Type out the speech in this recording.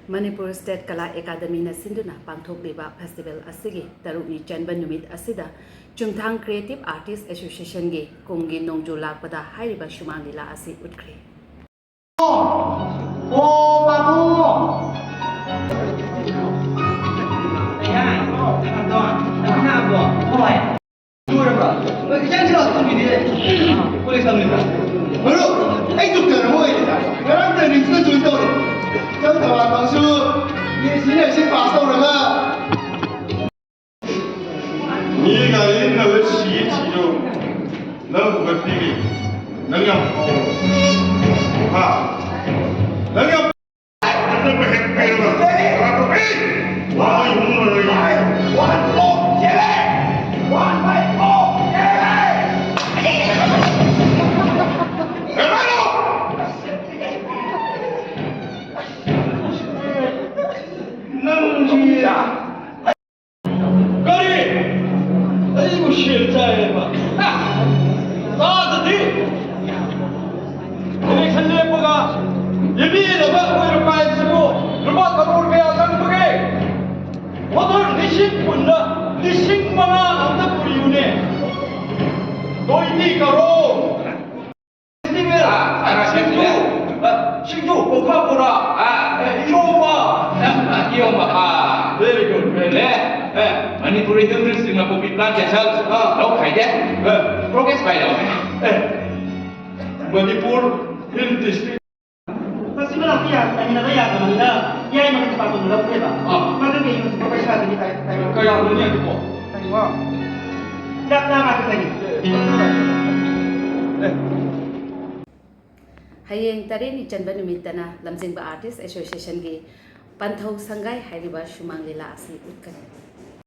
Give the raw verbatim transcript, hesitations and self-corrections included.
Manipur state ꯀꯂꯥ ꯑꯦꯀꯥꯗꯃꯤꯅ ꯁꯤꯟꯗꯨꯅ ꯄꯥꯡꯊꯣꯛꯂꯤꯕ festival ꯑꯁꯤꯒꯤ ꯇꯔꯨꯛꯅꯤ ꯆꯟꯕ ꯅꯨꯃꯤꯠ ꯑꯁꯤꯗ ꯆꯨꯝꯊꯥꯡ ꯀ꯭ꯔꯤꯌꯦꯇꯤꯚ ꯑꯥꯔꯇꯤꯁ ꯑꯦꯁꯣꯁꯤꯌꯦꯁꯟꯒꯤ ꯀꯨꯝꯒꯤ ꯅꯣꯡꯖꯨ ꯂꯥꯛꯄꯗ ꯍꯥꯏꯔꯤꯕ ꯁꯨꯃꯥꯡ ꯂꯤꯂꯥ ꯑꯁꯤ ꯎꯠꯈ꯭ꯔꯦ꯫ ꯃꯔꯨꯞ, ꯑꯩ ꯗꯣꯛꯇꯔ ꯑꯃ ꯑꯣꯏꯔꯦ꯫ ꯉꯔꯥꯡ ꯇ꯭ꯔꯦꯅꯤꯡꯁꯤꯗ ꯖꯣꯏꯟ ꯇꯧꯔꯦ꯫ ꯏꯆꯟ ꯊꯧꯕꯥꯜꯕꯝꯁꯨ ꯕꯤ ꯑꯦꯁ ꯁꯤ ꯅꯔꯁꯤꯡ ꯄꯥꯁ ꯇꯧꯔꯒ ꯃꯤ ꯒꯥꯔꯤ ꯏꯟꯅꯕ ꯁꯤꯒꯦ ꯁꯤꯔꯣ? ꯅꯪ ꯍꯧꯒꯠꯄꯤꯒꯦ꯫ ꯅꯪ ꯌꯥꯝ ꯐꯥꯎꯕ꯫ ꯍꯥ? ꯅꯪ ꯌꯥꯝ ꯀꯔꯤ? ꯑꯩꯕꯨ ꯁꯦꯜ ꯆꯥꯏꯌꯦꯕ? ꯍꯥ? ꯆꯥꯗꯗꯤ! ꯏꯂꯦꯛꯁꯟ ꯂꯦꯞꯄꯒ ꯂꯦꯞꯄꯤꯅꯕ ꯑꯩꯈꯣꯏ ꯔꯨꯄꯥꯏꯁꯤꯕꯨ ꯂꯨꯄꯥ ꯀꯔꯣꯔ ꯀꯌꯥ ꯆꯪꯕꯒꯦ? ꯚꯣꯇꯔ ꯂꯤꯁꯤꯡ ꯀꯨꯟꯗ ꯂꯤꯁꯤꯡ ꯃꯉꯥ ꯑꯝꯇ ꯄꯨꯔꯤꯌꯨꯅꯦ꯫ ꯇ꯭ꯋꯦꯟꯇꯤ ꯀꯔꯣꯔ꯫ ꯐꯦꯁꯇꯤꯚꯦꯜ, ꯑꯥ, ꯑꯥ, ꯁꯤꯡꯖꯨ, ꯐꯦꯁꯇꯤꯚꯦꯜ꯫ ꯑꯥ, ꯁꯤꯡꯖꯨ, ꯀꯣꯀꯥ ꯀꯣꯂꯥ, ꯑꯥ, ꯑꯦ, ꯏꯔꯣꯝꯕ꯫ ꯑꯥ, ꯏꯔꯣꯝꯕ, ꯑꯥ, very good, very good꯫ ꯑꯦ, ꯑꯦ, ꯃꯅꯤꯄꯨꯔ ꯔꯤꯖꯅꯦꯜ ꯗꯤꯁꯇ꯭ꯔꯤꯛ ꯅꯥꯀꯨꯞꯄꯤ ꯄ꯭ꯂꯥꯟꯇꯦꯁꯟ, ꯑꯥ, ꯂꯧ ꯈꯥꯏꯗꯦ꯫ ꯑꯥ, ꯄ꯭ꯔꯣꯒ꯭ꯔꯦꯁ ꯄꯥꯏ ꯂꯧ꯫ ꯑꯦ, ꯃꯅꯤꯄꯨꯔ ꯍꯤꯜ ꯗꯤꯁꯇ꯭ꯔꯤꯛ꯫ ꯃꯁꯤ ꯃꯅꯥꯛꯇ ꯌꯥ-, ꯂꯩꯃꯤꯟꯅꯕ ꯌꯥꯗꯕꯅꯤꯅ ꯌꯥꯏꯃꯒꯤ ꯗꯤꯄꯥꯔꯠꯃꯦꯟꯗ ꯂꯧꯈ꯭ꯔꯦꯕ꯫ ꯑꯥ꯫ ꯃꯗꯨꯒꯤ ꯌꯨꯝꯁꯤꯗ ꯄꯩꯁꯥꯗꯨꯗꯤ ꯀꯥꯏ-, ꯀꯥꯏ-, ꯀꯌꯥꯅꯣꯅꯦ ꯑꯗꯨꯕꯣ? ꯀꯩꯅꯣ? ꯂꯥꯛ ꯇꯔꯥꯃꯉꯥ ꯈꯛꯇꯅꯤ꯫ ꯑꯦ꯫ ꯍꯌꯦꯡ ꯇꯔꯦꯠꯅꯤ ꯆꯟꯕ ꯅꯨꯃꯤꯠꯇꯅ ꯂꯝꯖꯤꯡꯕ ꯑꯥꯔꯇꯤꯁ ꯑꯦꯁꯣꯁꯤꯌꯦꯁꯟꯒꯤ ꯄꯟꯊꯧ ꯁꯪꯒꯥꯏ ꯍꯥꯏꯔꯤꯕ ꯁꯨꯃꯥꯡ ꯂꯤꯂꯥ ꯑꯁꯤ ꯎꯠꯀꯅꯤ꯫